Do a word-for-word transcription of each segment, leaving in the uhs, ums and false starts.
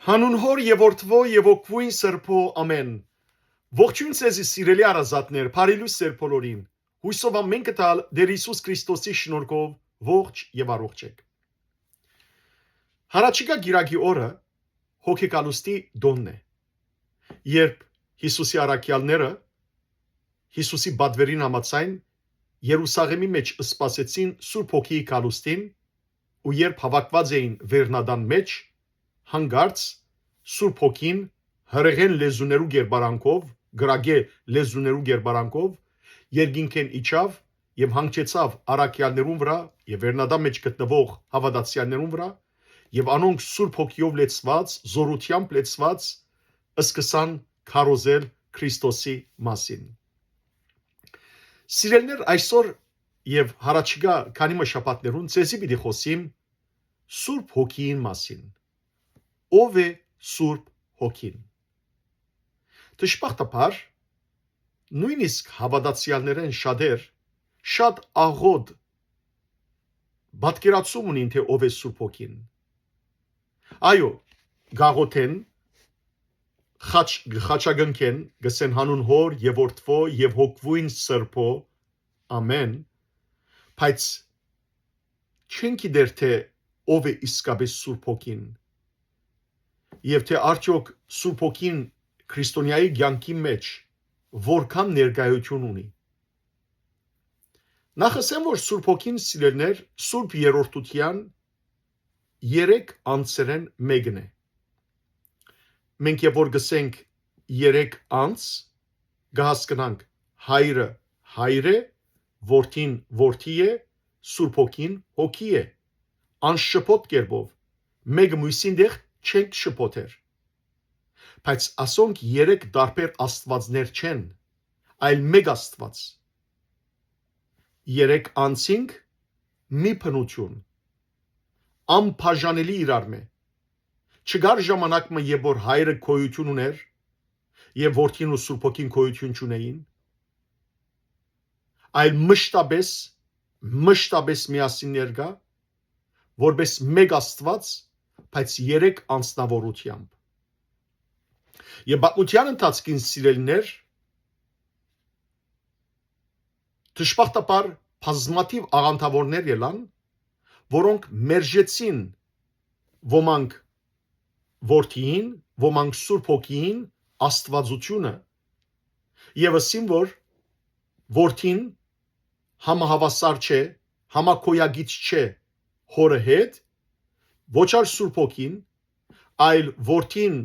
Հանուն Հօր եւ Որդւոյ եւ Հոգւոյն Սրբոյ, ամէն։ Ողջոյն ձեզի, սիրելի հարազատներ, բարի լոյս ձեր բոլորին։ Յուսով ամէն կը տալ Տէր Յիսուս Քրիստոսի շնորհքով ողջ եւ առողջ էք։ Յառաջիկայ կիրակի օրը հոգեկալուստի տօնն է, երբ Յիսուսի առաքեալները Յիսուսի պատվերին համաձայն Երուսաղէմի մէջ սպասեցին Սուրբ Հոգիի գալուստին, ու երբ հաւաքուած էին վերնատան մէջ, հանկարծ Սուրբ Հոգին հրեղէն լեզուներու կերպարանքով, կրակէ լեզուներու կերպարանքով երկինքէն իջաւ եւ հանգչեցաւ առաքեալներուն վրայ եւ վերնատան մէջ գտնուող հաւատացեալներուն վրայ, եւ անոնք Սուրբ Հոգիով լեցուած, զօրութեամբ լեցուած, սկսան քարոզել Քրիստոսի մասին։ Սիրելիներ, այսօր եւ յառաջիկայ քանի մը շաբաթներուն ձեզի պիտի խօսիմ Սուրբ Հոգիին մասին։ Ո՞վ է Սուրբ Հոգին։ Դժբախտաբար, նոյնիսկ հաւատացեալներէն շատեր շատ աղօտ պատկերացում ունին, թէ ով է Սուրբ Հոգին։ Այո, կաղօթեն, խաչ-, խաչակնքեն, կսեն հանուն Հօր եւ Որդւոյ եւ Հոգւոյն Սրբոյ, ամէն, բայց չեն գիտեր, թէ ով է իսկապէս Սուրբ Հոգին, եւ թէ արդեօք Սուրբ Հոգին քրիստոնեայի կեանքի մէջ որքան ներկայութիւն ունի։ Նախ ըսեմ, որ Սուրբ Հոգին, սիրելիներ, Սուրբ Երրորդութեան երեք անձերէն մէկն է։ Մենք եւ որ գսենք երեք անձ, կը հասկնանք, Հայրը Հայր է, Որդին Որդի է, Սուրբ Հոգին Հոգի է։ Անշփոթ կերպով, մէկը մոյսին դեղ չենք շփոթեր։ Բայց ասոնք երեք տարբեր աստուածներ չեն, այլ մէկ Աստուած։ Երեք անձինք, մի բնութիւն, անբաժանելի իրարմէ։ Չկար ժամանակ մը, երբ որ Հայրը գոյութիւն ունէր եւ Որդին ու Սուրբ Հոգին գոյութիւն չունէին, այլ մշտապէս, մշտապէս միասին ներկայ, որպէս մէկ Աստուած, բայց երեք անձնաւորութեամբ։ Եւ պատմութեան ընթացքին, սիրելիներ, դժբախտաբար բազմաթիւ աղանդաւորներ ելան, որոնք մերժեցին ոմանք Որդիին, ոմանք Սուրբ Հոգիին, Աստուածութիւնը, եւ ըսին, որ Որդին համահաւասար չէ, համագոյակից չէ Հօրը հետ, ոչ ալ Սուրբ Հոգին, այլ Որդին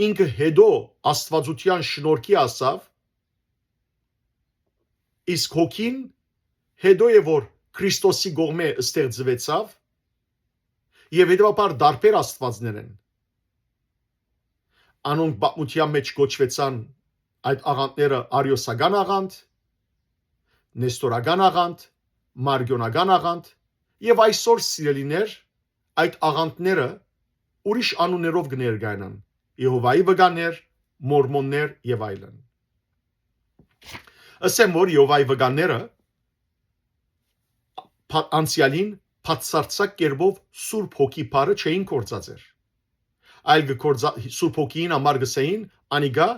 ինքը հետո Աստուածութեան շնորհքի հասաւ, իսկ Հոգին հետո է, որ Քրիստոսի կողմէ ստեղծուեցաւ, եւ հետեւաբար տարբեր աստուածներ են։ Անոնք պատմութեան մէջ կոչուեցան այդ աղանդները արիոսական աղանդ, նեստորական աղանդ, մարգիոնական աղանդ, եւ այսօր, սիրելիներ, այդ աղանդները ուրիշ անուններով կը ներկայանան. Եհովայի վկաներ, մորմոններ եւ այլն։ Ըսեմ, որ Եհովայի վկաները փա-, անցեալին բացարձակ կերպով Սուրբ Հոգի բառը չէին գործածեր, այլ կը գործա-, Սուրբ Հոգիին համար կսեին, անիկա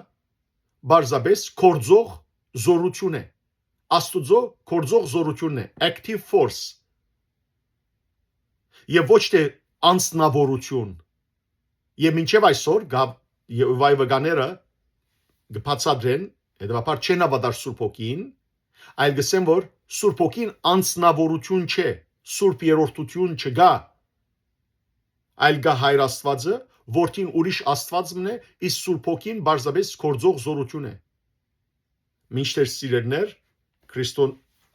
պարզապէս գործող զօրութիւն է, Աստուծոյ գործող զօրութիւնն է, active force, եւ ոչ թէ անձնաւորութիւն։ Եւ մինչեւ այսօր գա-, Եհովայի վկաները կը բացատրեն, հետեւաբար չեն հաւատար Սուրբ Հոգին, այլ կսեն, որ Սուրբ Հոգին անձնաւորութիւն չէ, Սուրբ Երրորդութիւն չկայ, այլ կայ Հայր Աստուածը, Որդին ուրիշ Աստուած մըն է, իսկ Սուրբ Հոգին պարզապէս գործող զօրութիւն է։ Մինչդեռ, սիրելիներ, Քրիստոն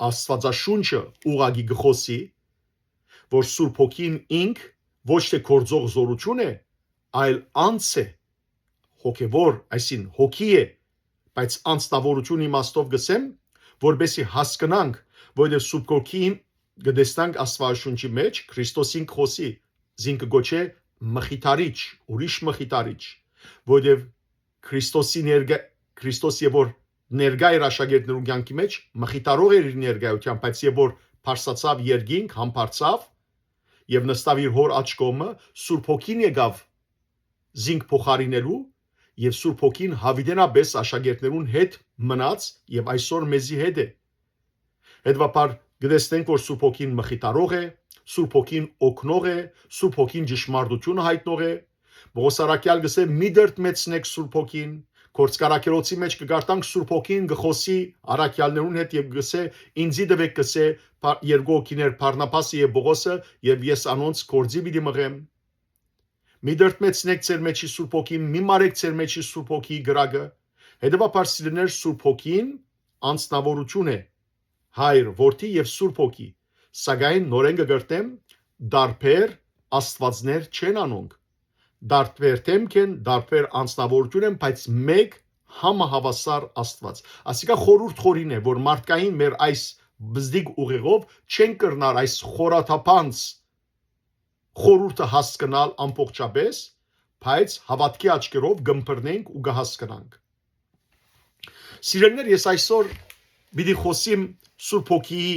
Աստուածաշունչը ուղղակի կը խօսի, որ Սուրբ Հոգին ինք ոչ թէ գործող զօրութիւն է, այլ անձ է, հոգեվոր, այսինքն հոգի է, բայց անձնաւորութիւն իմաստով կսեմ, որպեսզի հասկնանք, որովհետեւ Սուրբ Հոգին կը տեսնանք Աստուածաշունչի մէջ, Քրիստոս ինք խօսի, զինք կը կոչէ մխիթարիչ, ուրիշ մխիթարիչ, որովհետեւ Քրիստոսի ներկա-, Քրիստոս եւ որ ներկայ էր աշակերտներու կեանքի մէջ, մխիթարող էր իր ներկայութեամբ, բայց եւ որ բարձրացաւ երկինք, համբարձաւ եւ նստաւ իր Հօր աջ կողմը, Սուրբ Հոգին եկաւ զինք փոխարինելու, եւ Սուրբ Հոգին յաւիտենապէս աշակերտներուն հետ մնաց եւ այսօր մեզի հետ է։ Հետեւաբար կը տեսնենք, որ Սուրբ Հոգին մխիթարող է, Սուրբ Հոգին օգնող է, Սուրբ Հոգին ճշմարտությունը յայտնող է։ Պողոս առաքեալ կ'ըսէ. «Մի դրդմեցնէք Սուրբ Հոգին»։ Գործք առաքելոցի մէջ կը կարդանք. «Սուրբ Հոգին կը խօսի առաքեալներուն հետ եւ կ'ըսէ. "Ինծի տուէք", կ'ըսէ, "Փա-, երկու հոգիներ՝ Բարնաբասը եւ Պողոսը, եւ ես անոնց գործի պիտի մղեմ"։ Մի դրդմեցնէք ձեր մէջի Սուրբ Հոգին, մի մարեք ձեր մէջի Սուրբ Հոգիի կրակը»։ Հետեւաբար, սիրելիներ, Սուրբ Հոգին անձնաւորութիւն է, Հայր, Որդի եւ Սուրբ Հոգի, սակայն նորէն կը կրթեմ, տարբեր Աստուածներ չեն անոնք, տարբեր դեմք են, տարբեր անձնաւորութիւն են, բայց մէկ համահաւասար Աստուած։ Ասիկա խորհուրդ խորին է, որ մարդկային մեր այս բզդիկ ուղեղով չենք կրնար այս խորաթափանց խորհուրդը հասկնալ ամբողջապէս, բայց հաւատքի աչքերով կ'ըմբռնենք ու կը հասկնանք։ Սիրելիներ, ես այսօր պիտի խօսիմ Սուրբ Հոգիի,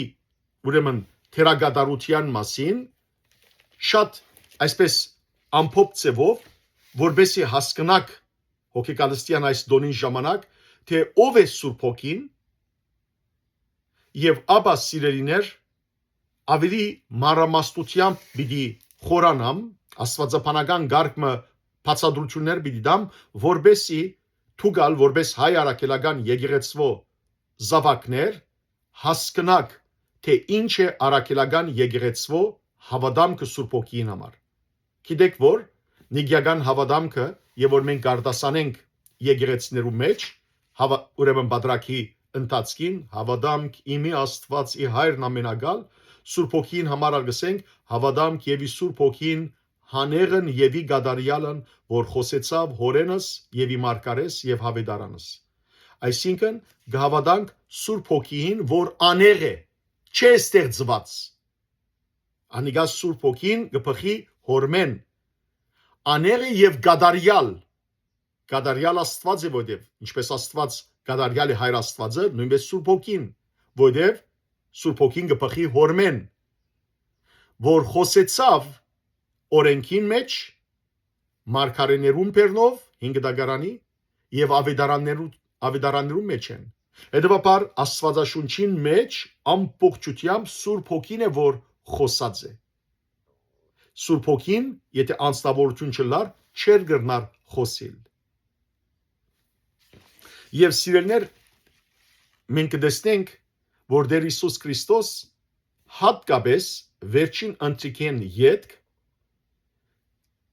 ուրեմն, թերակատարութեան մասին, շատ, այսպես, ամփոփ ձեւով, որպեսզի հասկնաք հոգեկալստեան այս տօնին ժամանակ, թէ ով է Սուրբ Հոգին, եւ ապա, սիրելիներ, աւելի մանրամասնութեամբ պիտի խորանամ, աստուածաբանական կարգ մը բացատրութիւններ պիտի տամ, որպեսզի դուք ալ, որպես հայ առաքելական եկեղեցւոյ զաւակներ, հասկնաք, թէ ինչ է առաքելական եկեղեցւոյ հաւատամքը Սուրբ Հոգիին համար։ Գիտէք որ նիգիական հաւատամքը, եւ որ մենք կարտասանենք եկեղեցիներու մէջ, հաւա-, ուրեմն պատրակի ընթացքին, հաւատամք իմի Աստուած ի Հայրն ամենակալ, Սուրբ Հոգին համար ալ կ'ըսենք, հաւատամք եւ ի Սուրբ Հոգին, հանեղն եւ ի կատարեալն, որ խօսեցաւ հօրենս եւ ի մարգարէս եւ հաւետարանս։ Այսինքն, կը հաւատանք Սուրբ Հոգիին, որ անեղ է, չէ ստեղծուած։ Անիկա Սուրբ Հոգին կը բխի հօրմէն։ Անեղ է եւ կատարեալ։ Կատարեալ Աստուած է, որտեւ ինչպես Աստուած կատարեալ է Հայր Աստուածը, նոյնպէս Սուրբ Հոգին, որտեւ Սուրբ Հոգին կը բխի հօրմէն, որ խօսեցաւ օրենքին մէջ, մարգարէներուն բերնով, հինգ դագարանի, եւ աւետարաններու-, աւետարաններուն մէջ են։ Հետեւաբար, Աստուածաշունչին մէջ ամբողջութեամբ Սուրբ Հոգին է, որ խօսած է։ Սուրբ Հոգին, եթէ անձնաւորութիւն չըլլար, չէր կրնար խօսիլ։ Եւ, սիրելիներ, մենք կը տեսնենք, որ Տէր Յիսուս Քրիստոս յատկապէս վերջին ընթրիքէն ետք,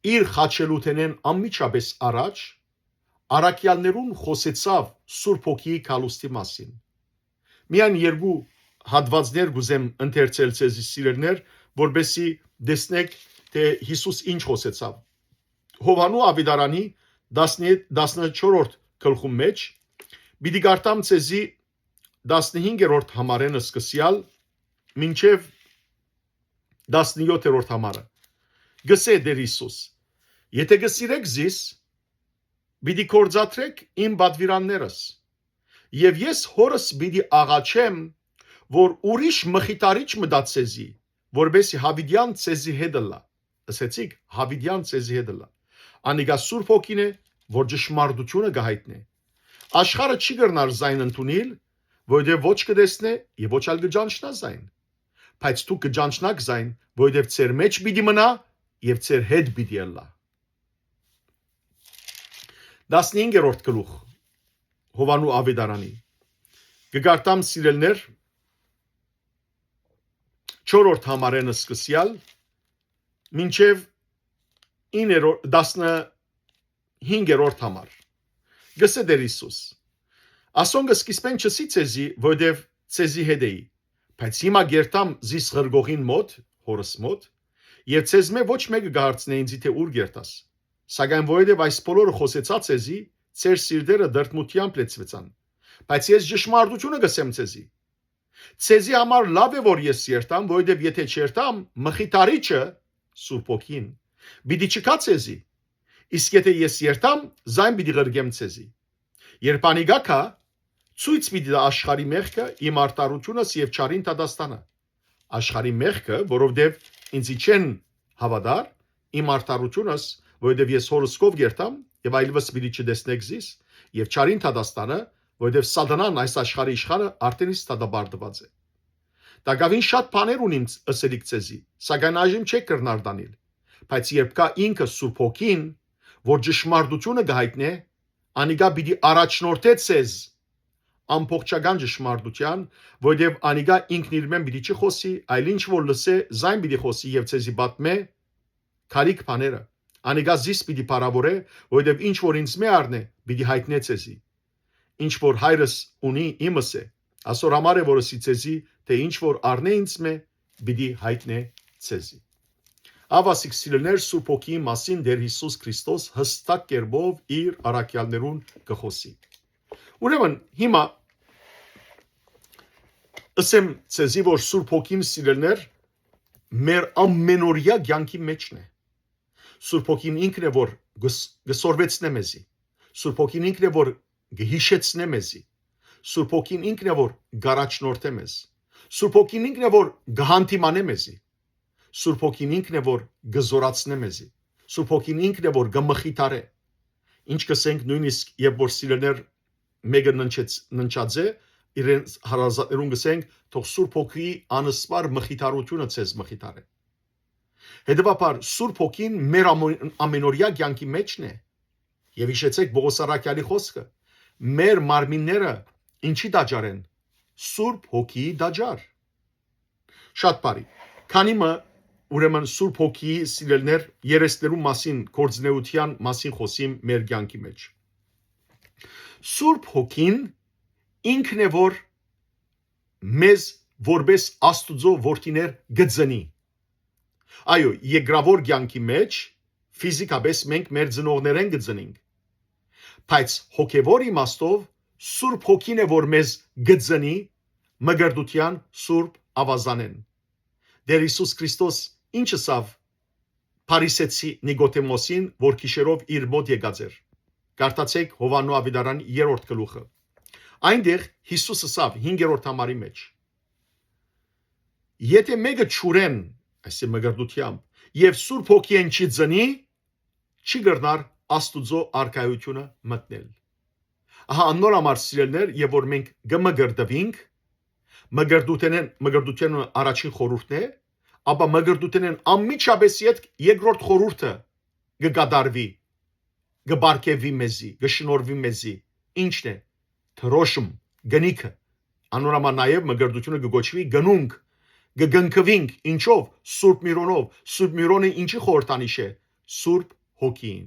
իր խաչելութենէն անմիջապէս առաջ, առաքեալներուն խօսեցաւ Սուրբ Հոգիի գալուստի մասին։ Միայն երկու հատուածներ կ'ուզեմ ընթերցել ձեզի, սիրելիներ, որպեսզի տեսնէք, թէ Յիսուս ինչ խօսեցաւ։ Յովհաննու աւետարանի տասնը-, տասնչորսերորդ գլխուն մէջ, պիտի կարդամ ձեզի տասնհինգերորդ համարէն սկսեալ մինչեւ տասնյոթերորդ համարը։ Կ'ըսէ Տէր Յիսուս. "Եթէ կը սիրէք զիս, պիտի գործադրէք իմ պատուիրաններս։ Եւ ես Հօրս պիտի աղաչեմ, որ ուրիշ մխիթարիչ մը տայ ձեզի, որպեսզի յաւիտեան ձեզի հետ ըլլայ"։ Ըսեցիք, "Յաւիտեան ձեզի հետ ըլլայ"։ Անիկա Սուրբ Հոգին է, որ ճշմարտութիւնը կը յայտնէ։ Աշխարհը չի կրնար զայն ընդունիլ, որովհետեւ ոչ կը տեսնէ եւ ոչ ալ կը ճանչնայ զայն։ Բայց դուք կը ճանչնաք զայն, որովհետեւ ձեր մէջ պիտի մնայ եւ ձեր հետ պիտի ըլլայ։ Տասնհինգերորդ գլուխ Յովհաննու աւետարանի։ Կը կարդամ, սիրելիներ, չորրորդ համարէն սկսեալ մինչեւ իններորդ, տասնհինգերորդ համար։ Կ'ըսէ Տէր Յիսուս. "Ասոնք սկիզբէն չըսի ձեզի, որովհետեւ ձեզի հետ էի, բայց հիմա կերտամ զիս ղրկողին մօտ, Հօրս մօտ, եւ ձեզմէ ոչ մէկը կը հարցնէ ինձի, թէ ո՞ւր կերտաս։ Սակայն որովհետեւ այս բոլորը խօսեցայ ձեզի, ձեր սիրտերը դրդմութեամբ լեցուեցան։ Բայց ես ճշմարտութիւնը կ'ըսեմ ձեզի. ձեզի համար լաւ է, որ ես երթամ, որովհետեւ եթէ չերթամ, Մխիթարիչը, Սուրբ Հոգին, պիտի չգայ ձեզի, իսկ եթէ ես երթամ, զայն պիտի ղրկեմ ձեզի։ Երբ անիկա գայ, ցոյց պիտի տայ աշխարհի մեղքը, իմ արդարութիւնս եւ չարին դատաստանը։ Աշխարհի մեղքը, որովհետեւ ինձի չեն հաւատար, իմ արդարութիւնս, որովհետեւ ես Հօրս քով կ'երթամ, եւ այլեւս պիտի չտեսնէք զիս, եւ չարին դատաստանը, որովհետեւ Սատանան, այս աշխարհի իշխանը, արդէն իսկ դատապարտուած է։ Տակաւին շատ բաներ ունիմ ըսելիք ձեզի, սակայն այժմ չէք կրնար տանիլ։ Բայց երբ գայ ինքը, Սուրբ Հոգին, որ ճշմարտութիւնը կը յայտնէ, անիկա պիտի առաջնորդէ ձեզ ամբողջական ճշմարտութեան, որովհետեւ անիկա ինքն իրմէն պիտի չի խօսի, այլ ինչ որ լսէ, զայն պիտի խօսի եւ ձեզի պատմէ գալիք բաները։ Անիկա զիս պիտի փառաւորէ, որովհետեւ ինչ որ ինձմէ առնէ, պիտի յայտնէ ձեզի։ Ինչ որ Հայրս ունի, իմս է։ Ասոր համար է, որ ըսի ձեզի, թէ ինչ որ առնէ ինձմէ, պիտի յայտնէ ձեզի։ Ահա, սիրելիներ, Սուրբ Հոգիի մասին Տէր Յիսուս Քրիստոս յստակ կերպով իր առաքեալներուն կը խօսի։ Ուրեմն, հիմա ըսեմ ձեզի, որ Սուրբ Հոգին, սիրելիներ, մեր ամենօրեայ կեանքի մէջն է։ Սուրբ Հոգին ինքն է, որ կը ս-, կը սորվեցնէ մեզի։ Սուրբ Հոգին ինքն է, որ կը յիշեցնէ մեզի։ Սուրբ Հոգին ինքն է, որ կ'առաջնորդէ մեզ։ Սուրբ Հոգին ինքն է, որ կը հանդիմանէ մեզի։ Սուրբ Հոգին ինքն է, որ կը զօրացնէ մեզի։ Սուրբ Հոգին ինքն է, որ կը մխիթարէ։ Ինչ կ'ըսենք նոյնիսկ, երբ որ, սիրելիներ, մէկը ննջեց-, ննջած է, իրենց հարազատներուն կ'ըսենք, թող Սուրբ Հոգիի անսպառ մխիթարութիւնը ձեզ մխիթարէ։ Հետեւաբար, Սուրբ Հոգին մեր ամո-, ամենօրեայ կեանքի մէջն է։ Եւ յիշեցէք Պողոս առաքեալի խօսքը. «Մեր մարմինները ինչի տաճար են»։ Սուրբ Հոգիի տաճար։ Շատ բարի։ Քանի մը, ուրեմն, Սուրբ Հոգիի, սիրելիներ, երեսներու մասին, գործունեութեան մասին խօսիմ մեր կեանքի մէջ։ Սուրբ Հոգին ինքն է, որ մեզ որպէս Աստուծոյ որդիներ կը ծնի։ Այո, երկրաւոր կեանքի մէջ ֆիզիկապէս մենք մեր ծնողներէն կը ծնինք, բայց հոգեւոր իմաստով Սուրբ Հոգին է, որ մեզ կը ծնի մկրտութեան Սուրբ Աւազանէն։ Տէր Յիսուս Քրիստոս ինչ ըսաւ Փարիսեցի Նիկոդեմոսին, որ գիշերով իր մօտ եկած էր։ Կարդացէք Յովհաննու Աւետարանի երրորդ գլուխը։ Այնտեղ Յիսուս ըսաւ հինգերորդ համարի մէջ. «Եթէ մէկը ջուրէն, այսինքն մկրտութեամբ, եւ Սուրբ Հոգիէն չի ծնի, չի կրնար Աստուծոյ արքայութիւնը մտնել»։ Ահա անոր համար, սիրելիներ, եւ որ մենք կը մկրտուինք, մկրտութենէն, մկրտութենէն առաջին խորհուրդն է, ապա մկրտութենէն անմիջապէս ետք երկրորդ խորհուրդը կը կատարուի, կը պարգեւուի մեզի, կը շնորհուի մեզի։ Ի՞նչն է։ Դրոշմ, կնիքը։ Անոր համար նաեւ մկրտութիւնը կը կոչուի կնունք, կը կնքուինք, ինչով, Սուրբ Միրոնով։ Սուրբ Միրոնը ինչի խորհրդանիշ է։ Սուրբ Հոգին։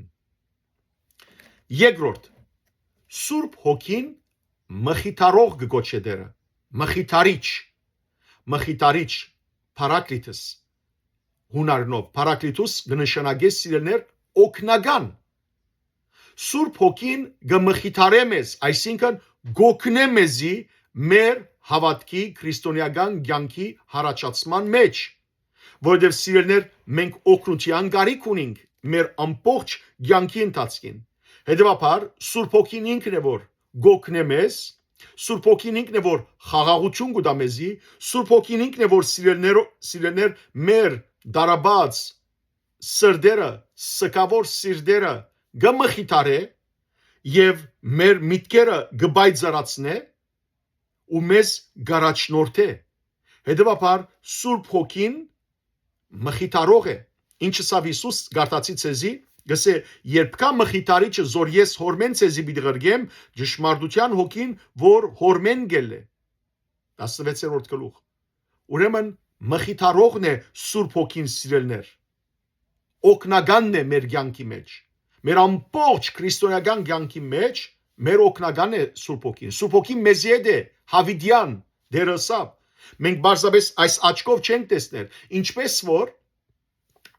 Երկրորդ, Սուրբ Հոգին մխիթարող կը կոչէ Տէրը, մխիթարիչ, մխիթարիչ, Փարակլիթս, յունարենով Փարակլիթուս կը նշանակէ, սիրելիներ, օգնական։ Սուրբ Հոգին կը մխիթարէ մեզ, այսինքն կ'օգնէ մեզի մեր հաւատքի քրիստոնեական կեանքի յառաջացման մէջ, որովհետեւ, սիրելիներ, մենք օգնութեան կարիք ունինք մեր ամբողջ կեանքի ընթացքին։ Հետեւաբար, Սուրբ Հոգին ինքն է, որ կ'օգնէ մեզ, Սուրբ Հոգին ինքն է, որ խաղաղութիւն կու տայ մեզի, Սուրբ Հոգին ինքն է, որ, սիրելիներո-, սիրելիներ, մեր դարաբաց սրտերը, սգաւոր սիրտերը կը մխիթարէ եւ մեր միտքերը կը պայծառացնէ ու մեզ կ'առաջնորդէ։ Հետեւաբար, Սուրբ Հոգին մխիթարող է։ Ինչ ըսաւ Յիսուս, կարդացի ձեզի, կ'ըսէ. «Երբ գայ մխիթարիչը, զոր ես Հօրմէն ձեզի պիտի ղրկեմ, ճշմարտութեան Հոգին, որ Հօրմէն կ'ելլէ»։ Տասնվեցերորդ գլուխ։ Ուրեմն, մխիթարողն է Սուրբ Հոգին, սիրելիներ, օգնականն է մեր կեանքի մէջ։ Մեր ամբողջ քրիստոնեական կեանքի մէջ մեր օգնականն է Սուրբ Հոգին։ Սուրբ Հոգին մեզի հետ է, յաւիտեան, Տէրը ըսաւ։ Մենք պարզապէս այս աչքով չենք տեսներ, ինչպես որ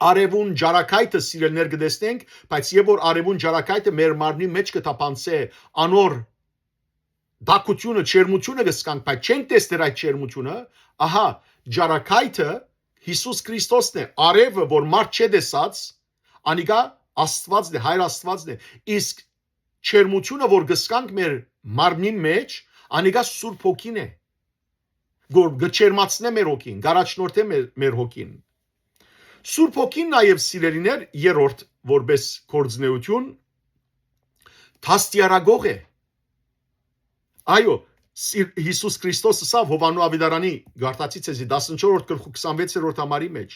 արեւուն ճառագայթը, սիրելիներ, կը տեսնենք, բայց երբ որ արեւուն ճառագայթը մեր մարմնի մէջ կը թափանցէ, անոր տաքութիւնը, ջերմութիւնը կը զգանք, բայց չենք տեսներ այդ ջերմութիւնը, ահա, ճառագայթը Յիսուս Քրիստոսն է, արեւը, որ մարդ չէ տեսած, անիկա Աստուածն է, Հայր Աստուածն է, իսկ ջերմութիւնը, որ կը զգանք մեր մարմնի մէջ, անիկա Սուրբ Հոգին է, որ կը ջերմացնէ մեր հոգին, կ'առաջնորդէ մեր, մեր հոգին։ Սուրբ Հոգին նաեւ, սիրելիներ, երրորդ որպէս գործունեութիւն, դաստիարակող է։ Այո, Սիր-, Յիսուս Քրիստոս ըսաւ Յովհաննու աւետարանի, գարտացի ձեզի, տասնչորսերորդ գլխու քսանվեցերորդ համարի մէջ.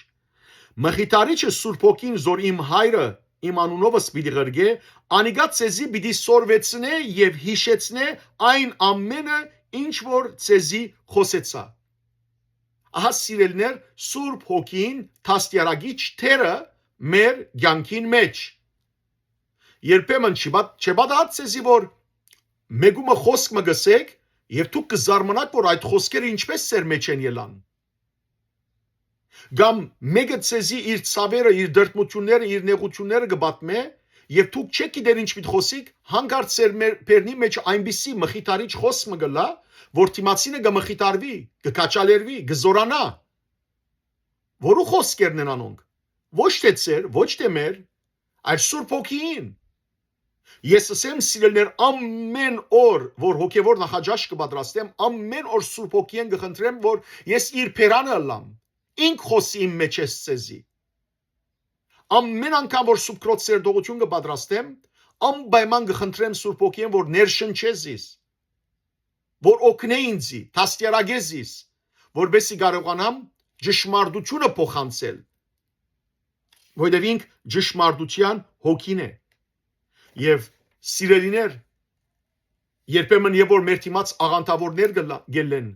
«Մխիթարիչը Սուրբ Հոգին, զոր իմ Հայրը իմ անունովս պիտի ղրկէ, անիկա ձեզի պիտի սորվեցնէ եւ յիշեցնէ այն ամէնը, ինչ որ ձեզի խօսեցայ»։ Ահա, սիրելիներ, Սուրբ Հոգին դաստիարակիչ դերը մեր կյանքին մէջ։ Երբեմն չի բա-, չէ՞ պատահած ձեզի, որ մէկու մը խօսք մը կ'ըսէք եւ դուք կը զարմանաք, որ այդ խօսքերը ինչպէս ձեր մէջ են ելան։ Կամ մէկը ձեզի իր ցաւերը, իր դրդմութիւնները, իր նեղութիւնները կը պատմէ, եւ դուք չէք գիտեր ինչ պիտի խօսիք, հանկարծ ձեր մեր, բերնի մէջ այնպիսի մխիթարիչ խօսք մը կ'ըլլայ, որ դիմացինը կը մխիթարուի, կը քաջալերուի, կը զօրանայ։ Որու խօսքերն են անոնք։ Ոչ թէ ձեր, ոչ թէ մեր, այլ Սուրբ Հոգիին։ Ես ըսեմ, սիրելիներ, ամէն օր, որ հոգեվոր նախաճաշ կը պատրաստեմ, ամէն օր Սուրբ Հոգիէն կը խնդրեմ, որ ես իր բերանը ըլլամ, ինք խօսի իմ մէջէս ձեզի։ Ամէն անգամ, որ Սուրբ Քրոց սերտողութիւն կը պատրաստեմ, անպայման կը խնդրեմ Սուրբ Հոգիէն, որ ներշնչէ զիս, որ օգնէ ինձի, դաստիարակէ զիս, որպեսզի կարողանամ ճշմարտութիւնը փոխանցել, որովհետեւ ինք ճշմարտութեան հոգին է։ Եւ, սիրելիներ, երբեմն եւ որ մեր դիմաց աղանդաւորներ կ'ըլլա-, կ'ելլեն,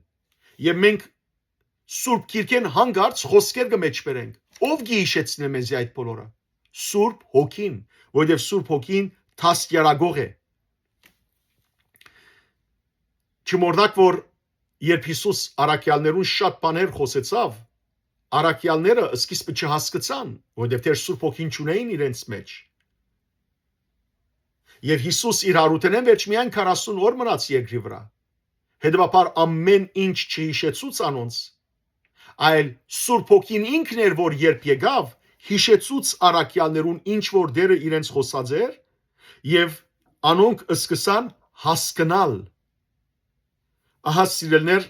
եւ մենք Սուրբ Գիրքէն հանկարծ խօսքեր կը մէջբերենք։ Ո՞վ կը յիշեցնէ մեզի այդ բոլորը։ Սուրբ Հոգին, որովհետեւ Սուրբ Հոգին դաստիարակող է։ Չմոռնաք, որ երբ Յիսուս առաքեալներուն շատ բաներ խօսեցաւ, առաքեալները սկիզբը չհասկցան, որովհետեւ դեռ Սուրբ Հոգին չունէին իրենց մէջ։ Եւ Յիսուս իր յարութենէն վերջ միայն քառասուն օր մնաց երկրի վրայ։ Հետեւաբար ամէն ինչ չյիշեցուց անոնց, այլ Սուրբ Հոգին ինքն էր, որ երբ եկաւ, յիշեցուց առաքեալներուն ինչ որ Տէրը իրենց խօսած էր, եւ անոնք սկսան հասկնալ։ Ահա, սիրելիներ,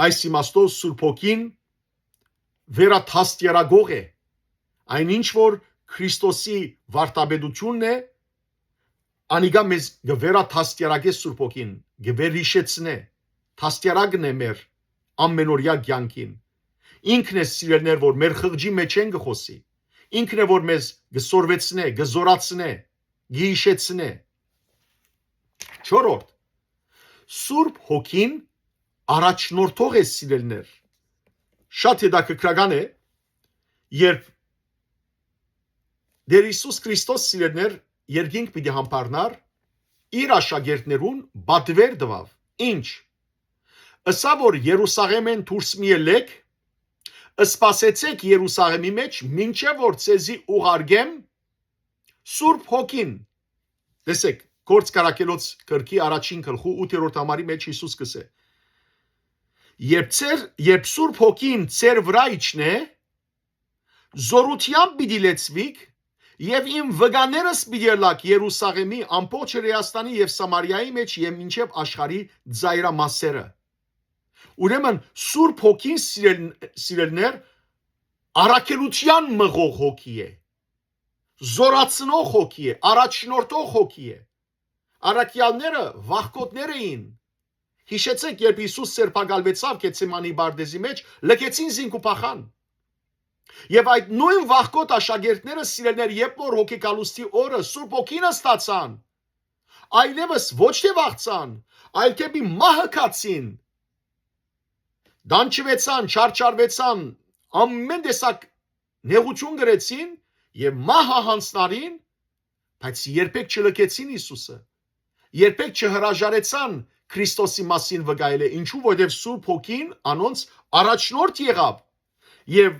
այս իմաստով Սուրբ Հոգին վերադաստիարակող է։ Այն ինչ որ Քրիստոսի վարդապետութիւնն է, անիկա մեզ կը վերադաստիարակէ Սուրբ Հոգին, կը վերհիշեցնէ, դաստիարակն է մեր ամենօրյա կեանքին։ Ինքն է, սիրելիներ, որ մեր խղճի մէջէն կը խօսի, ինքն է, որ մեզ կը սորվեցնէ, կը զօրացնէ, կը յիշեցնէ։ Չորրորդ, Սուրբ Հոգին առաջնորդող է, սիրելիներ։ Շատ հետաքրքրական է, երբ Տէր Յիսուս Քրիստոս, սիրելիներ, երկինք պիտի յամբարնար, իր աշակերտներուն պատուեր տուաւ։ Ինչ։ Ըսաւ, որ Երուսաղէմէն դուրս մի ելլէք, սպասեցէք Երուսաղէմի մէջ, մինչեւ որ ձեզի ուղարկեմ Սուրբ Հոգին։ Տեսեք, Գործք առաքելոց գրքի առաջին գլխու ութերորդ համարի մէջ Յիսուս կ'ըսէ. «Երբ ձեր, երբ Սուրբ Հոգին ձեր վրայ իջնէ, զօրութեամբ պիտի լեցուիք եւ իմ վկաներս պիտի ըլլաք Երուսաղէմի, ամբողջ Հրեաստանի եւ Սամարիայի մէջ եւ մինչեւ աշխարհի ծայրամասերը»։ Ուրեմն Սուրբ Հոգին, սիրել-, սիրելիներ, առաքելութեան մղող հոգի է, զօրացնող հոգի է, առաջնորդող հոգի է։ Առաքեալները վախկոտներ էին։ Յիշեցեք, երբ Յիսուս սրբակալուեցաւ Գեթսեմանի պարտեզի մէջ, լքեցին զինք ու փախան։ Եւ այդ նոյն վախկոտ աշակերտները, սիրելիներ, երբ որ հոգեկալուստի օրը Սուրբ Հոգին ստացան, այլեւս ոչ թէ վախցան, այլ դէպի մահը գացին, դանջուեցան, չարչարուեցան, ամէն տեսակ նեղութիւն կրեցին եւ մահը յանձնարին, բայց երբեք չլքեցին Յիսուսը, երբեք չհրաժարեցան Քրիստոսի մասին վկայելը, ինչու որովհետեւ Սուրբ Հոգին անոնց առաջնորդ եղաւ եւ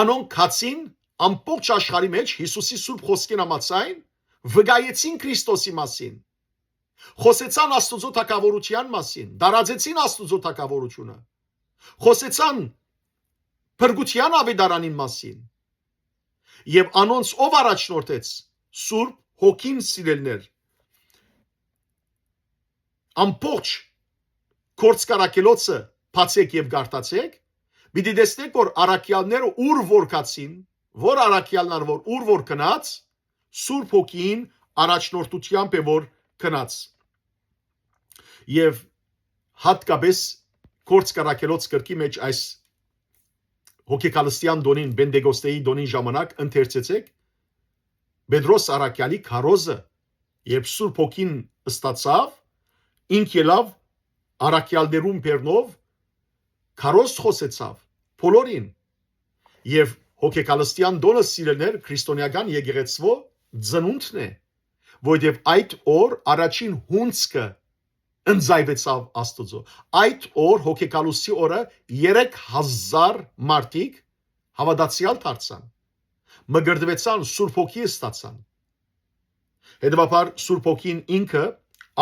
անոնք գացին ամբողջ աշխարհի մէջ Յիսուսի սուրբ խօսքին համաձայն, վկայեցին Քրիստոսի մասին, խօսեցան Աստուծոյ թագաւորութեան մասին, տարածեցին Աստուծոյ թագաւորութիւնը, խօսեցան փրկութեան աւետարանին մասին։ Եւ անոնց ով առաջնորդեց? Սուրբ Հոգին, սիրելիներ։ Ամբողջ Գործք առաքելոցը բացեք եւ կարդացեք, պիտի տեսնեք, որ առաքեալները ուր որ գացին, որ առաքեալն ար որ ուր որ գնաց, Սուրբ Հոգին առաջնորդութեամբ է որ գնաց։ Եւ հատկապես Գործք առաքելոց գրքի մէջ այս հոգեկալստեան տոնին, Պենտեկոստեի տոնին ժամանակ ընթերցեցէք Պետրոս առաքեալի քարոզը, երբ Սուրբ Հոգին ստացաւ, ինք ելաւ առաքեալներուն բեռնով, քարոզ խօսեցաւ բոլորին։ Եւ հոգեկալստեան տոնը, սիրելիներ, քրիստոնեական եկեղեցւոյ ծնունդն է, որովհետեւ այդ օր առաջին հունձքը ընծայուեցաւ Աստուծոյ։ Այդ օր, հոգեկալուստի օրը, երեք հազար մարդիկ հաւատացեալ դարձան, մկրտուեցան, Սուրբ Հոգի ստացան։ Հետեւաբար Սուրբ Հոգին ինքը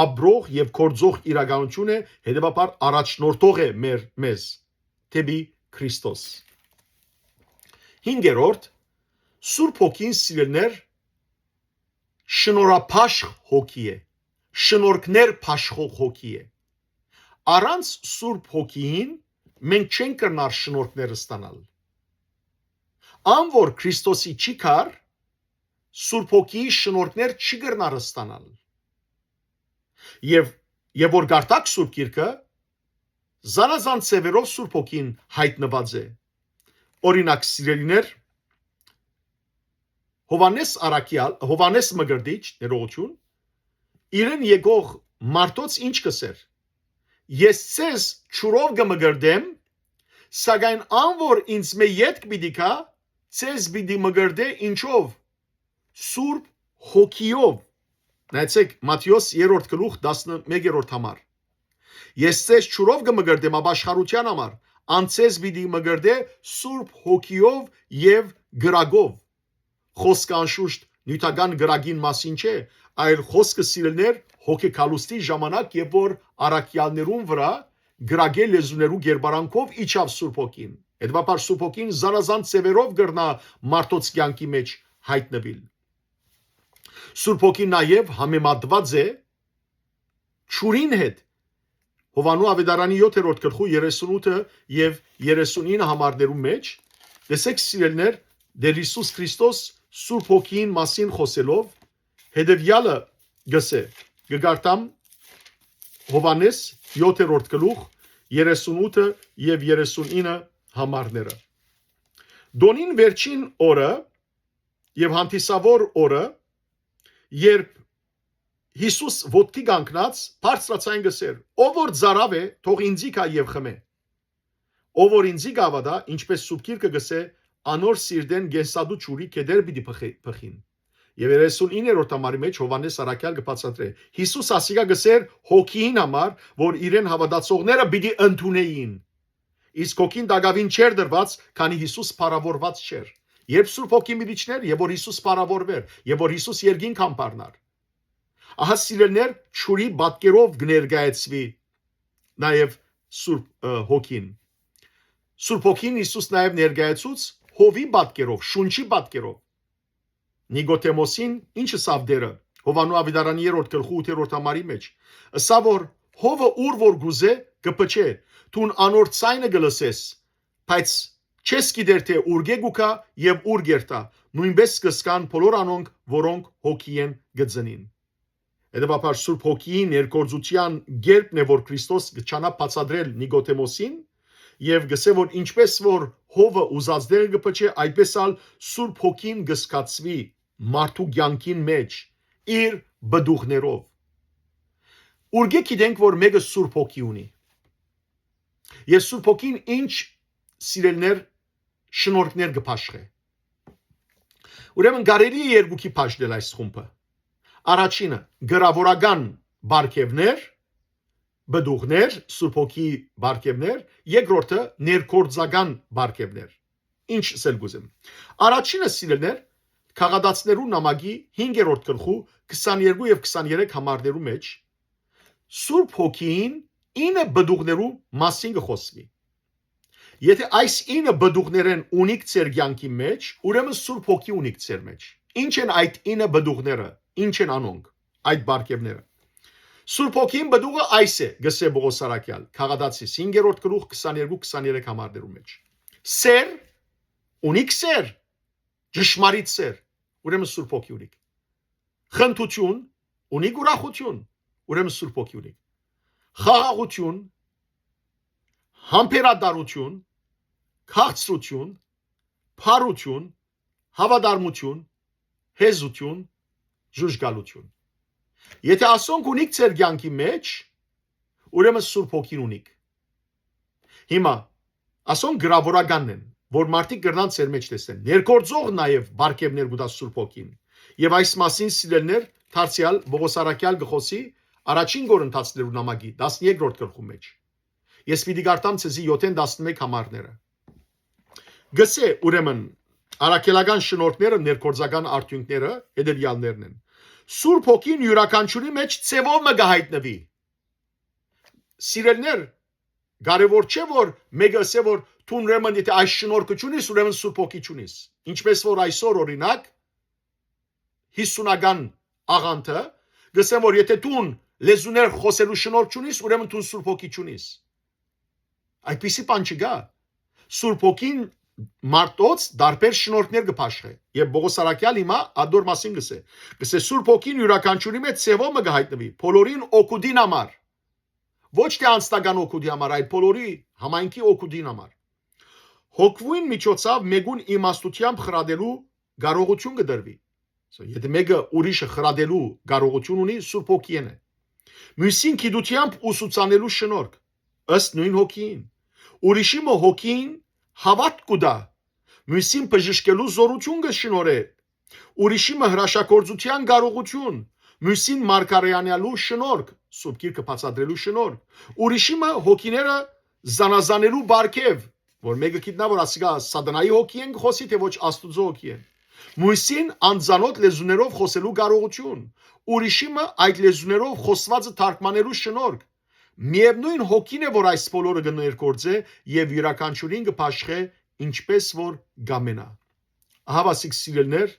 ապրող եւ գործող իրականութիւն է, հետեւաբար առաջնորդող է մեր, մեզ դէպի Քրիստոս։ Հինգերորդ, Սուրբ Հոգին, սիրելիներ, շնորհաբաշխ հոգի է, շնորհքներ բաշխող հոգի է։ Առանց Սուրբ Հոգիին մենք չենք կրնար շնորհքներ ստանալ։ Ան որ Քրիստոսի չի գար, Սուրբ Հոգիի շնորհքներ չի կրնար ստանալ։ Եւ, եւ որ գարտակ Սուրբ Գիրքը, զանազան ձևերով Սուրբ Հոգին յայտնուած է։ Օրինակ, սիրելիներ, Հովհաննէս առաքեալ, Հովհաննէս մկրտիչ, ներողություն, իրեն եկող մարդոց ինչ կ'ըսէր. «Ես ձեզ ջուրով կը մկրտեմ, սակայն ան որ ինձ մէ ետք պիտի գայ, ձեզ պիտի մկրտէ ինչով։ Սուրբ Հոգիով»։ Նայեցէք Մատթէոս երրորդ գլուխ, տասնմեկերորդ համար։ «Ես ձեզ ջուրով կը մկրտեմ ապաշխարութեան համար, ան ձեզ պիտի մկրտէ Սուրբ Հոգիով եւ կրակով»։ Խօսքը անշուշտ նիւթական կրակին մասին չէ, այլ խօսքը, սիրելիներ, հոգեկալուստի ժամանակ, երբ որ առաքեալներուն վրայ կրակէ լեզուներու կերպարանքով իջաւ Սուրբ Հոգին։ Հետեւաբար Սուրբ Հոգին զանազան ձևերով կրնայ մարդոց կեանքի մէջ յայտնուիլ։ Սուրբ Հոգին նաեւ համեմատուած է ջուրին հետ։ Յովհաննէս աւետարանի յոթերորդ գլխու երեսունութը եւ երեսունինը համարներու մէջ, տեսէք, սիրելիներ, Տէր Յիսուս Քրիստոս Սուրբ Հոգիին մասին խօսելով, հետեւեալը կ'ըսէ, կը կարդամ Յովհաննէս յոթերորդ գլուխ, երեսունութը եւ երեսունինը համարները։ Տոնին վերջին օրը եւ հանդիսաւոր օրը, երբ Յիսուս ոտքի կանգնած, բարձրաձայն կ'ըսէր. «Ով որ ծարաւ է, թող ինծի գայ եւ խմէ։ Ով որ ինծի կ'հաւատայ, ինչպէս Սուրբ Գիրքը կ'ըսէ, անոր սիրտէն կենսատու ջուրի գետեր պիտի բխի-, բխին»։ Եւ երեսունիններորդ համարի մէջ Յովհաննէս առաքեալ կը բացատրէ. Յիսուս ասիկա կ'ըսէր Հոգիին համար, որ իրեն հաւատացողները պիտի ընդունէին։ Իսկ Հոգին տակաւին չէր տրուած, քանի Յիսուս փառաւորուած չէր։ Երբ Սուրբ Հոգին պիտի իջնէր, եւ որ Յիսուս փառաւորուէր, եւ որ Յիսուս երկինք ամբարնար։ Ահա, սիրելիներ, ջուրի պատկերով կը ներկայացուի նաեւ Սուրբ, ը, Հոգին։ Սուրբ Հոգին Յիսուս նաեւ ներկայացուց հովի պատկերով, շունչի պատկերով։ Նիկոդեմոսին ինչ ըսաւ Տէրը Յովհաննու աւետարանի երրորդ գլխու ութերորդ համարի մէջ։ Ըսաւ որ հովը ուր որ կ'ուզէ, կը փչէ, դուն անոր ձայնը կը լսես, բայց չես գիտեր թէ ուրկէ կու գայ եւ ուր կ'երթայ, նոյնպէս կ'ըսկան բոլոր անոնք, որոնք Հոգիէն կը ծնին։ Հետեւաբար Սուրբ Հոգիի ներգործութեան կերպն է, որ Քրիստոս կը չանայ բացատրել Նիկոդեմոսին եւ կ'ըսէ որ ինչպէս որ հովը ուզած տեղը կը փչէ, այդպէս ալ Սուրբ Հոգին կը զգացուի մարդու կեանքին մէջ իր պտուղներով։ Ուրկէ գիտենք որ մէկը Սուրբ Հոգի ունի։ Եւ Սուրբ Հոգին ինչ, սիրելիներ, շնորհքներ կը բաշխէ։ Ուրեմն կարելի է երկուքի բաժնել այս խումբը։ Առաջինը՝ գրաւորական պարգեւներ, պտուղներ, Սուրբ Հոգի պարգեւներ, երկրորդը՝ ներգործական պարգեւներ։ Ինչ ըսել կ'ուզեմ։ Առաջինը, սիրելիներ, Քաղատացիներու նամակի հինգերորդ գլխու քսաներկու եւ քսաներեք համարներու մէջ Սուրբ Հոգին ինը պտուղներու մասին կը խօսուի։ Եթէ այս ինը պտուղներէն ունիք ձեր կեանքի մէջ, ուրեմն Սուրբ Հոգի ունիք ձեր մէջ։ Ի՞նչ են այդ ինը պտուղները, ի՞նչ են անոնք, այդ պարգեւները։ Սուրբ Հոգին պտուղը այս է, կ'ըսէ Պողոս առաքեալ, Քաղատացիս հինգերորդ գլուխ քսաներկու քսաներեք համարներու մէջ։ Սէր, ունիք սէր, ճշմարիտ սեր, ուրեմն Սուրբ Հոգի ունիք։ Խնդրութիւն, ունիք ուրախութիւն, ուրեմն Սուրբ Հոգի ունիք։ Խաղաղութիւն, համբերատարութիւն, քաղցրութիւն, փառութիւն, հաւատարմութիւն, հեզութիւն, ժուժկալութիւն։ Եթե ասոնք ունիք ձեր կեանքի մէջ, ուրեմն Սուրբ Հոգին ունիք։ Հիմա, ասոնք գրաւորականն են, որ մարդիկ կրնան ձեր մէջ տեսնեն։ Ներգործող նաեւ պարգեւներ կու տայ Սուրբ Հոգին։ Եւ այս մասին, սիրելներ, դարձեալ Պողոս Առաքեալ կը խօսի առաջին Կորինթացիներու նամակի տասներկրորդ գլխու մէջ։ Ես պիտի կարդամ ձեզի յոթ տասնմեկ համարները։ Գսե, ուրեմն, առաքելական շնորհքները, ներգործական արդիւնքները հետեւեալներն են։ Սուրբ Հոգին իւրաքանչիւրի մէջ ձեւով մը կը յայտնուի։ Սիրելներ, կարեւոր չէ, որ մէկը ըսէ, որ դուն, ուրեմն, եթե այս շնորհքը չունիս, ուրեմն Սուրբ Հոգի չունիս։ Ինչպես որ այսօր, օրինակ, յիսունական աղանդը, կ'ըսեն, որ եթե դուն լեզուներ խօսելու շնորհք չունիս, ուրեմն դուն Սուրբ Հոգի չունիս։ Այդպիսի բան չկայ։ Սուրբ Հոգին մարդոց տարբեր շնորհքներ կը բաշխէ։ Եւ Պողոս Առաքեալ հիմա ադոր մասին կ'ըսէ։ Կ'ըսէ, Սուրբ Հոգին իւրաքանչիւրի մէջ ձեւով մը կը յայտնուի, բոլորին օգուտին համար։ Ոչ թե անձնական օգուտի համար, այլ բոլորի համայնքի օգուտին համար։ Հոգւոյն միջոցաւ մէկուն իմաստութեամբ խրատելու կարողութիւն կը տրուի։ So, եթե մէկը ուրիշը խրատելու կարողութիւն ունի, Սուրբ Հոգիէն է։ Միւսին գիտութեամբ ուսուցանելու շնորհք, ըստ նոյն Հոգիին։ Ուրիշի մը հոգին հաւատք կու տայ, միւսին բժշկելու զօրութիւն կը շնորհէ, ուրիշի մը հրաշագործութեան կարողութիւն, միւսին մարգարեանալու շնորհք, Սուրբ Գիրքը բացատրելու շնորհք, ուրիշի մը հոգիները զանազանելու պարգեւ, որ մէկը գիտնայ, որ ասիկա սատանայի հոգի են կը խօսի, թէ ոչ Աստուծոյ հոգի են։ Միւսին անծանօթ լեզուներով խօսելու կարողութիւն, ուրիշի մը այդ լեզուներով խօսուածը թարգմանելու շնորհք։ Միեւնոյն հոգին է, որ այս բոլորը կը ներգործէ եւ իւրաքանչիւրին կը բաշխէ, ինչպես որ կ'ամենայ։ Ահա, ասիկ, սիրելներ,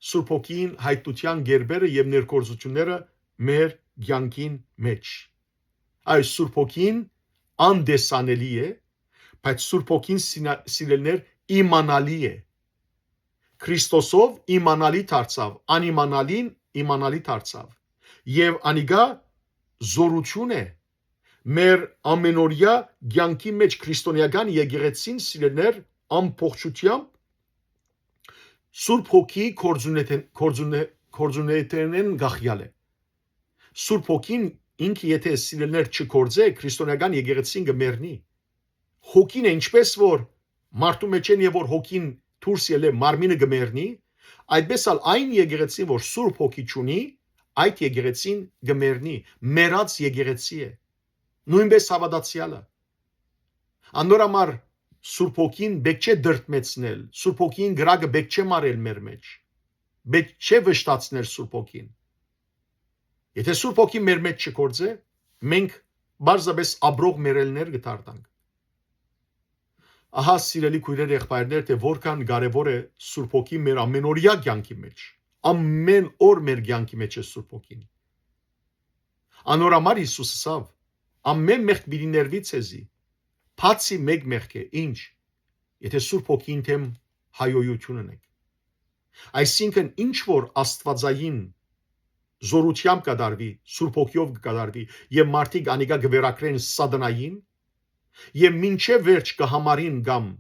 Սուրբ Հոգին յայտնութեան կերպերը եւ ներգործութիւնները մեր կեանքին մէջ։ Այս Սուրբ Հոգին անտեսանելի է, բայց Սուրբ Հոգին, սինա-, սիրելներ, իմանալի է։ Քրիստոսով իմանալի դարձաւ, անիմանալին իմանալի դարձաւ։ Եւ անիկա զօրութիւն է մեր ամենօրեայ կեանքի մէջ, քրիստոնեական եկեղեցին, սիրելներ, ամբողջութեամբ Սուրբ Հոգի գործունեթեն-, գործունե-, գործունեութենէն կախեալ է։ Սուրբ Հոգին ինքը եթե, սիրելներ, չգործէ, քրիստոնեական եկեղեցին կը մեռնի։ Հոգին է, ինչպես որ մարդու մէջէն եւ որ հոգին դուրս ելլէ, մարմինը կը մեռնի, այդպես ալ այն եկեղեցին, որ Սուրբ Հոգի չունի, այդ եկեղեցին կը մեռնի, մեռած եկեղեցի է։ Նոյնպես հաւատացեալը։ Անոր համար Սուրբ Հոգին պէտք չէ դրդմեցնել, Սուրբ Հոգին կրակը պէտք չէ մարել մեր մէջ, պէտք չէ վշտացնել Սուրբ Հոգին։ Եթե Սուրբ Հոգին մեր մէջ չգործէ, մենք պարզապէս ապրող մեռելներ կը դառնանք։ Ահա, սիրելի քոյրեր, եղբայրներ, թէ որքան կարեւոր է Սուրբ Հոգին մեր ամենօրեայ կեանքի մէջ։ Ամեն օր մեր կեանքի մէջ է Սուրբ Հոգին։ Անոր համար Յիսուս ըսաւ. «Ամեն մեղք պիտի ներուի ձեզի, բացի մէկ մեղքէ, ինչ, եթե Սուրբ Հոգին դէմ հայոյութիւն ունեք»։ Այսինքն, ինչ որ աստուածային զօրութեամբ կատարուի, Սուրբ Հոգիով կը կատարուի, եւ մարդիկ անիկա կը վերագրեն սատանային, եւ մինչեւ վերջ կը համարին կամ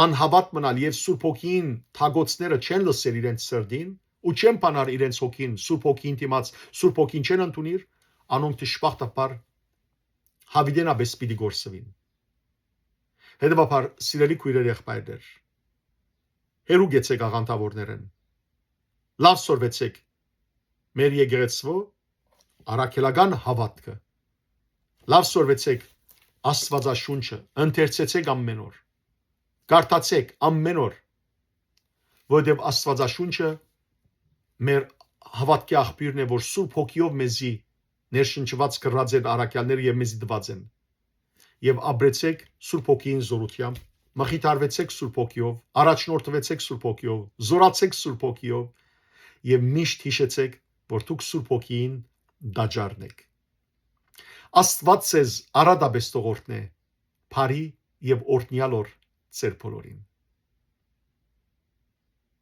անհաւատ մնալ, եւ Սուրբ Հոգին թագոցները չեն լսեր իրենց սրտին ու չեն բանար իրենց հոգին, Սուրբ Հոգին դիմաց, Սուրբ Հոգին չեն ընդունիր, անոնք դժբախտաբար յաւիտենապէս պիտի կորսուին։ Հետեւաբար, սիրելի քոյրեր, եղբայրներ, հեռու գեցեք աղանդաւորներէն։ Լաւ սորվեցեք մեր եկեղեցւոյ առաքելական հաւատքը։ Լաւ սորվեցեք Աստուածաշունչը, ընթերցեցեք ամեն օր, կարդացեք ամեն օր, որովհետեւ Աստուածաշունչը մեր հաւատքի աղբիւրն է, որ Սուրբ Հոգիով մեզի ներշնչուած կրած են առաքյալները եւ մեզի տուած են։ Եւ ապրեցեք Սուրբ Հոգիին զօրութեամբ, մխիթարվեցեք Սուրբ Հոգիով, առաջնորդվեցեք Սուրբ Հոգիով, զօրացեք Սուրբ Հոգիով եւ միշտ յիշեցեք, որ դուք Սուրբ Հոգիին տաճարն էք։ Աստուած ձեզ առատապէս թող օրհնէ, բարի եւ օրհնեալ օր ձեր բոլորին։